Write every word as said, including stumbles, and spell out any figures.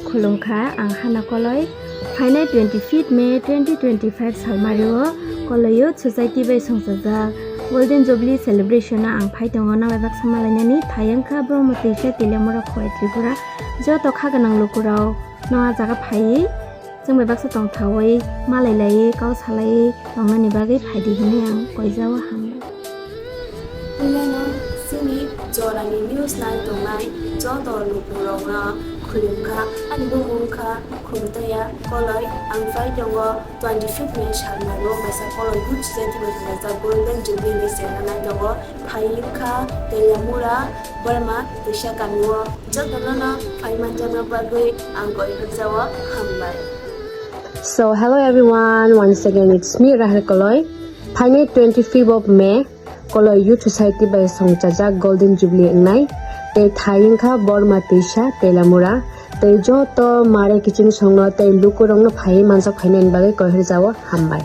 Khulumkha, ang Hana Koloi. Phainai twenty-fifth May twenty twenty-five salmario Koloi Youth Society bai songchajak Golden Jubilee celebration o ang phai tongo, nang bai baksa malainani. Thai wngkha Borma Teisa Teliamura Khowai Tripura. Joto kha gwnang lukurok no a jaga phaiwi chwng bai baksa tongthawi malailaiwi kau salaiwi tongnani bagwi phaidi hinwi ang koijao, hambai. Puilano chini jorani news nai tongnai joto lukurokno khulumkha. Ani bumung wngkha Khumtaya Koloi. Ang phai tongo twenty-fifth May salmario kaisa Koloi Youth Society bai khwlaijak Golden Jubilee ni chengna nai tongo. Phai wngkha Teliamura Borma Teisa kamio. Jotono no phai manjakna bagwi ang koi hwnjao, hambai. So, hello everyone, once again it's me, Rahel Koloi. Phainai twenty-fifth of May, Koloi Youth Society bai songchajak Golden Jubilee wngnai. Tei thai wngkha Borma Teisa Teliamura. Tei joto mare kiching songno tei lukurokno phaiwi manjak phainani bagwi koi hwnjao, hambai.